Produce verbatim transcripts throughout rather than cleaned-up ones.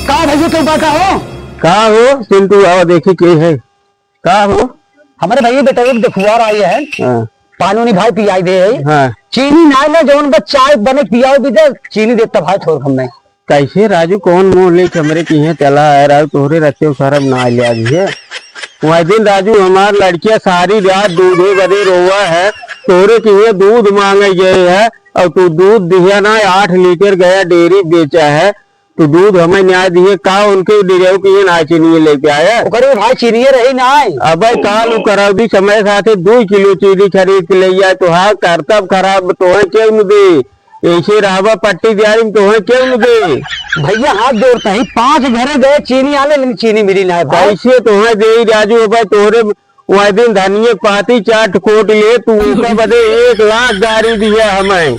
का भइया, तू बा का हो? का हो, चिंटू, आवा देखी के है। का हो? हमरे भइया बेटा एक देखुआर आई है। हाँ। पानी उनी भाई पियाई दे है। हाँ। चीनी ना ले, जौन बस चाय बने पियाओ भी दे, चीनी देता भाई थोड़ कम में। कैसे राजू, कौन मुँह लेके हमरे किहे चला है राजू, तोहरे रस्ते शरम ना आइले आज ये। वह दिन राजू हमार लड़किया सारी रात दूधे बदे रोवा है, तोहरे किहे दूध माँगे गए है और तू दूध दिया ना, आठ लीटर गया डेयरी बेचा है, तू दूध हमें न्याय दिए, का उनके डेयरी किहे ना चीनी लेके आया? ओकरे भाई चीनिये रही ना। अबे काल उ करौदी समय साथे दो किलो चीनी खरीद के ले आए, तो हाँ करतब खराब, तोहे केहू न दे। ऐसे रहबा पट्टी दियारी में, तोहे केहू न दे। भइया हाथ जोड़ता ही, पाँच घरे गए चीनी आले, लेकिन चीनी मिली ना है भाई। कैसे तोहे दे राजू? अबे तोहरे वह दिन धनिये पाती चाट कोट ले, तू ओकर बदे एक लाख गारी दिया हमें।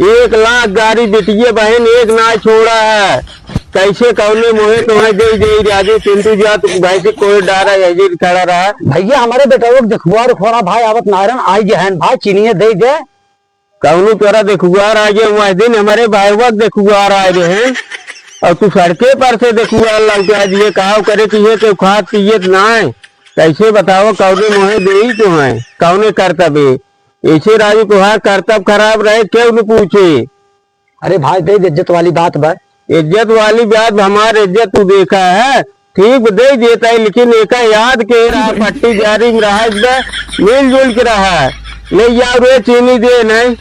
एक लाख गारी बिटिये बहन एक ना छोड़ा है। कैसे कौने मोहे तोहे दे दे राजू, चिंटू जा तू भैंसी कोई डारा यही खड़ा रहा। भइया हमरे बेटवा के देखुआर खोरा भाई आवत नारन आई गए हैं भाई, चीनिये दे दे। कौनो तोरा देखुआर आ गए, वह दिन हमरे भाईवा के देखुआर आ गए हैं, और तू सड़के पर से देखुआर लौटा दिए। काव करे कि ये केहू खात पियत ना है, कैसे बताओ, कौने मोहे देई तो है, कौने करतबे? ऐसे राजू तोहार करतब खराब रहे, केहू न पूछे। अरे भाई, दे दे, इज्जत वाली बात बा। इज्जत वाली बात, हमार इज्जत तू देखा है, ठीक दे देता है, लेकिन एका याद के रहा, पट्टी जारी में रहा, एकदम मिलजुल के रहा। ले यार, रे चीनी दे नहीं,